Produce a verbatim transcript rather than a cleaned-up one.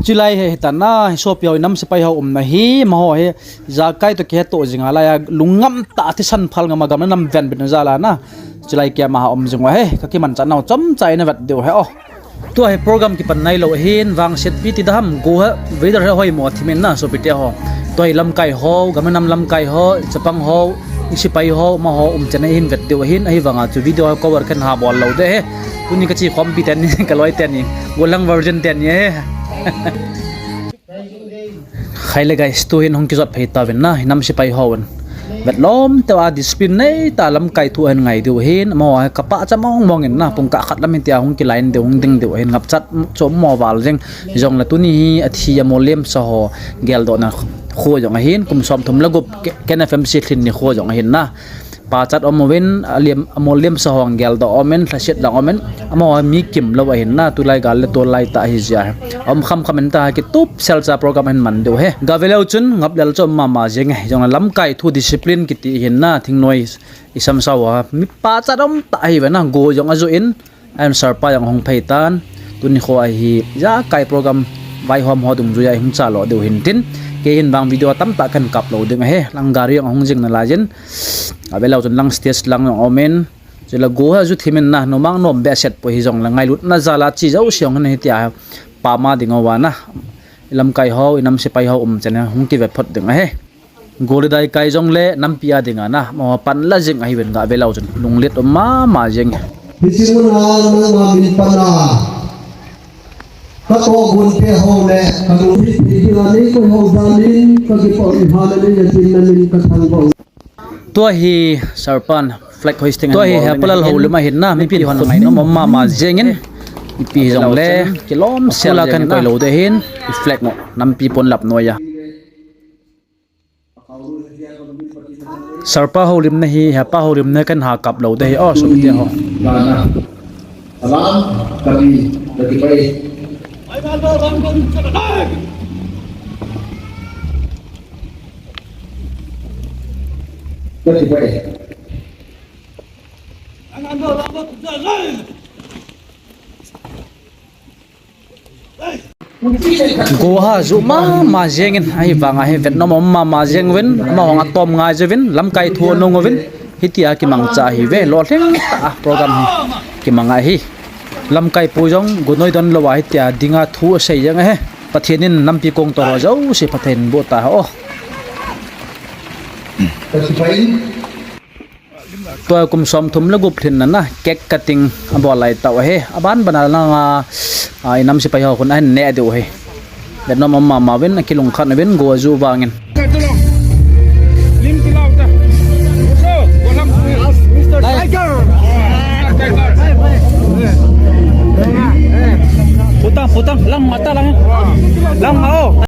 Chulai hi hitan na, hi sopi ho, i nam sepai ho umna hi, amaho hi, ijakai toh kihe toh jing a lai a, lungngam tah a thisan phal ngam a gam le nam venbitna jal a na. Chulai kiam a um jing u ahi, ka kimanchah nau chomcha in na vet diu ahi o. Tua hi program kipan nailou ahin, vangsetpi ti ding ham, go hi, weather hi hoimo a thimin na, sopite ho. Tua hi lamkai ho, gam le nam lamkai ho, chapang ho, i sepai ho, amaho umchan a hin vet diu ahin, ahivang a chu video hi cover kahin ha bol lou ding ahi. Tuni ka chi khompi teni, ka loi teni, gollhang virgin teni ahi. Hi le guys, tu hin hung kijot phei tauvin na, i nam sepai hon. Vetlom tah a discipline nei tah a lamkai thu ahin ngai diu ahin, amaho hi ka pachat mong mong in na, pung kah khat lam hitia hung kilain diu, hung ding diu ahin, ngapchat chom mo val jeng, hijongle tuni hi athi amol liamsa ho geldohna kho jong ahin, kum somthum le gup, K-, Ken F M C lhin ni kho jong ahin na. Pachat um uvin, aliam, amol liamsa ho geldoh um in, lhaset dang um in, amaho mi kimlou ahin na, tulai gal le tol lai tah ahi jeh a. Um kham kham in tah a kitup sel cha program ahin man diu ahi. Ga ve leu chun, ngap lel chu um mama jeng e, hijongle lamkai thu discipline kiti ahin na, thingnoi i samsau a, mi pachat um tah ahi ve na, go jong ajoh in, Ahin sir pa jong ahung phei tan. Tuni kho a hi ijakai program vaihom ho dungjui a i hung chalo diu hin tin. Kei hin vang video tamtah kahin kap lou ding ahi. Lang gari jong ahung jing nalai jin. Avelou chun lang stage lang jong um in. Chule go hi aju thim in na, numang nom behseh poi hijongle ngailutna jal a chi jouse jong hin hitia pama ding uva na. I lamkai ho, i nam sepai ho umchan a hung kive phot ding ahi. Go le dai kai jongle nampi a dinga na, amaho panla jing ahiuvin ga velou chun lunglet um mama jeng. Hiche muna nangma min pan a katoh gon te ho le kalungthim thei dinga neikoi ho dalin kakipah u ahi, na min a tin na min kathangvah u. Tua hi sir pan flag hoisting. Tua hi Hepa Lalhoulim ahin na, mipi hon ngainom um mama jengin. Mipi hijongle kilomsel a kahin koi lou ding ahin, i flag ngo nampi pon lap noi a. Sir pa houlimna hi, Hepa houlimna kahin ha kap lou ding ahi, o, sopite ho. Salam, kati, kati pai. Kati pai. Go ha ju mama jengin, ahivanga hi vetnom um mama jeng uvin, amaho jong atom ngai jiuvin, lamkai thu anung uvin, hitia kimangcha ahiuve, lolhing tah a program hi kimang ahi. Lamkai pu jong gunoi donlou a hitia dinga thu asei jeng ahi. Pathen in nampi kong toh ho jouse phatthei boh tahen. Tua kum somthum le gup lhinna na, cake cutting abol lai tau ahi. Aban ban a langa, a, i nam sepai ho khun ahin neh diu ahi. Vetnom um mama uvin, akilungkhat uvin, go aju vangin. Putang, putang, lang mata lang. Lang, o.